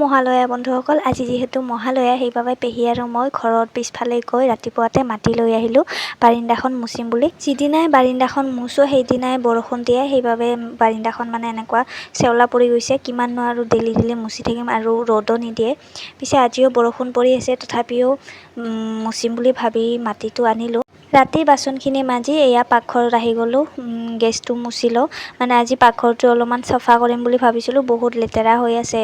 মহালয়া বন্ধুসকল। আজি যিহেতু মহালয়া, সেইবাবে পেহী আৰু মই ঘৰত পিছফালে গৈ ৰাতিপুৱাতে মাটি লৈ আহিলোঁ বাৰিন্দাখন মুচিম বুলি। যিদিনাই বাৰিন্দাখন মুচোঁ, সেইদিনাই বৰষুণ দিয়ে। সেইবাবে বাৰিন্দাখন মানে এনেকুৱা চেওলা পৰি গৈছে। কিমাননো আৰু ডেইলি ডেইলি মুচি থাকিম আৰু ৰ'দো নিদিয়ে। পিছে আজিও বৰষুণ পৰি আছে, তথাপিও মুচিম বুলি ভাবি মাটিটো আনিলোঁ। ৰাতি বাচনখিনি মাজি এয়া পাকঘৰত আহি গ'লোঁ, গেছটো মুচি লওঁ। মানে আজি পাকঘৰটো অলপমান চাফা কৰিম বুলি ভাবিছিলোঁ, বহুত লেতেৰা হৈ আছে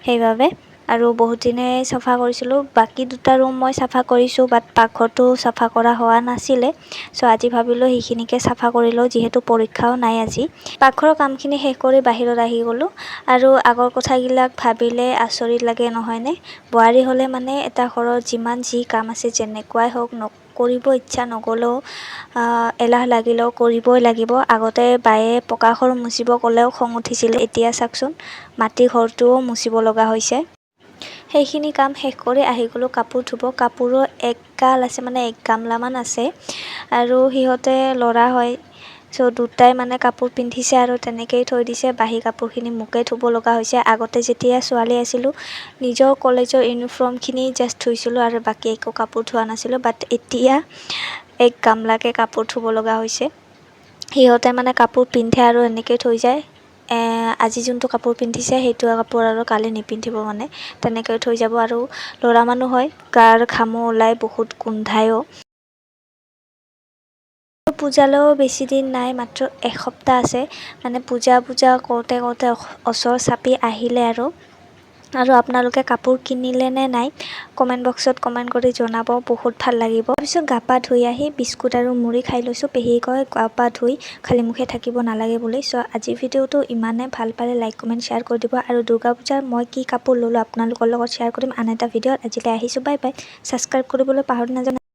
সেইবাবে। আৰু বহুত দিনেই চাফা কৰিছিলোঁ। বাকী দুটা ৰুম মই চাফা কৰিছোঁ, বাট পাকঘৰটো চাফা কৰা হোৱা নাছিলে। চ' আজি ভাবিলোঁ সেইখিনিকে চাফা কৰি লওঁ, যিহেতু পৰীক্ষাও নাই আজি। পাকঘৰৰ কামখিনি শেষ কৰি বাহিৰত আহি গ'লোঁ। আৰু আগৰ কথাবিলাক ভাবিলে আচৰিত লাগে, নহয়নে? বোৱাৰী হ'লে মানে এটা ঘৰত যিমান যি কাম আছে, যেনেকুৱাই হওক, কৰিব ইচ্ছা নগ'লেও, এলাহ লাগিলেও কৰিবই লাগিব। আগতে বায়ে পকা ঘৰ মুচিব ক'লেও খং উঠিছিল। এতিয়া চাওকচোন, মাটি ঘৰটোও মুচিব লগা হৈছে। সেইখিনি কাম শেষ কৰি আহি গ'লোঁ কাপোৰ ধুব। কাপোৰো এগাল আছে, মানে এক গামলামান আছে। আৰু সিহঁতে ল'ৰা হয়, চ' দুটাই মানে কাপোৰ পিন্ধিছে আৰু তেনেকেই থৈ দিছে। বাহী কাপোৰখিনি মোকে ধুব লগা হৈছে। আগতে যেতিয়া ছোৱালী আছিলোঁ, নিজৰ কলেজৰ ইউনিফৰ্মখিনি জাষ্ট ধুইছিলোঁ আৰু বাকী একো কাপোৰ ধোৱা নাছিলোঁ। বাট এতিয়া এক গামলাকে কাপোৰ ধুব লগা হৈছে। সিহঁতে মানে কাপোৰ পিন্ধে আৰু এনেকেই থৈ যায়। আজি যোনটো কাপোৰ পিন্ধিছে, সেইটো কাপোৰ আৰু কালি নিপিন্ধিব, মানে তেনেকৈ থৈ যাব। আৰু ল'ৰা মানুহ হয়, গাৰ ঘামো ওলাই, বহুত গোন্ধায়ো। পূজালৈও বেছি দিন নাই, মাত্ৰ এসপ্তাহ আছে। মানে পূজা পূজা কৰোঁতে কৰোঁতে ওচৰ চাপি আহিলে আৰু। আৰু আপোনালোকে কাপোৰ কিনিলে নে নাই, কমেণ্ট বক্সত কমেণ্ট কৰি জনাব, বহুত ভাল লাগিব। তাৰপিছত গা পা ধুই আহি বিস্কুট আৰু মুড়ি খাই লৈছোঁ। পেহীয়ে কয় গা পা ধুই খালী মুখে থাকিব নালাগে বুলি। চ' আজিৰ ভিডিঅ'টো ইমানে। ভাল পালে লাইক, কমেণ্ট, শ্বেয়াৰ কৰি দিব। আৰু দুৰ্গা পূজাৰ মই কি কাপোৰ ল'লোঁ, আপোনালোকৰ লগত শ্বেয়াৰ কৰিম আন এটা ভিডিঅ'ত। আজিলৈ আহিছোঁ, বাই বাই। ছাবস্ক্ৰাইব কৰিবলৈ পাহৰি নাযাব।